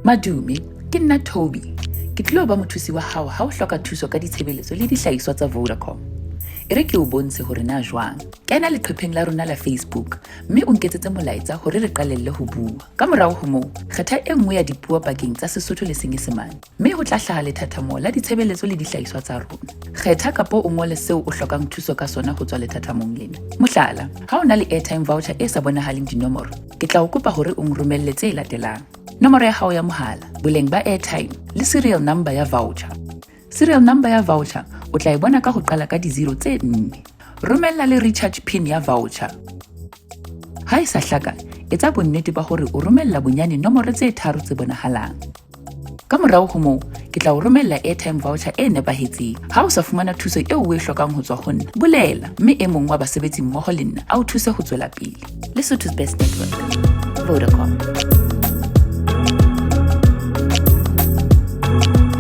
Madume, ke nna Toby. Ke tlilo ba mothusi wa hao ha o hloka thuso ka ditshebeletso le dihlahiswa tsa Vodacom. E re ke o bontshe hore na jwang. Kena leqepheng la rona la Facebook mme o nketsetse molaetsa hore re qalelle ho bua. Ka morao ho moo, kgetha e nngwe ya dipuo pakeng tsa Sesotho le Senyesemane mme ho tla hlaha lethathamo la ditshebeletso le dihlahiswa tsa rona. Kgetha kapa o ngole seo o hlokang thuso ka sona ho tswa lethathamong lena. Mohlala, ha o na le airtime voucher e sa bonahaleng dinomoro, ke tla o kopa hore o nromelle tse latelang: nomoro ya hao ya mohala, boleng ba airtime le serial number ya voucher. Serial number ya voucher o tla e bona ka ho qala ka di-zero tse nne. Romella le recharge PIN ya voucher. Ha e sa hlaka, etsa bonnete ba hore o romella bonyane nomoro tse tharo tse bonahalang. Ka morao ho moo, ke tla o romella airtime voucher e nepahetseng. Ha o sa fumana thuso eo o e hlokang ho tswa ho nna, bolela mme e mong wa basebetsi mmoho le nna a o thuse ho tswela pele. Lesotho's best network, Vodacom.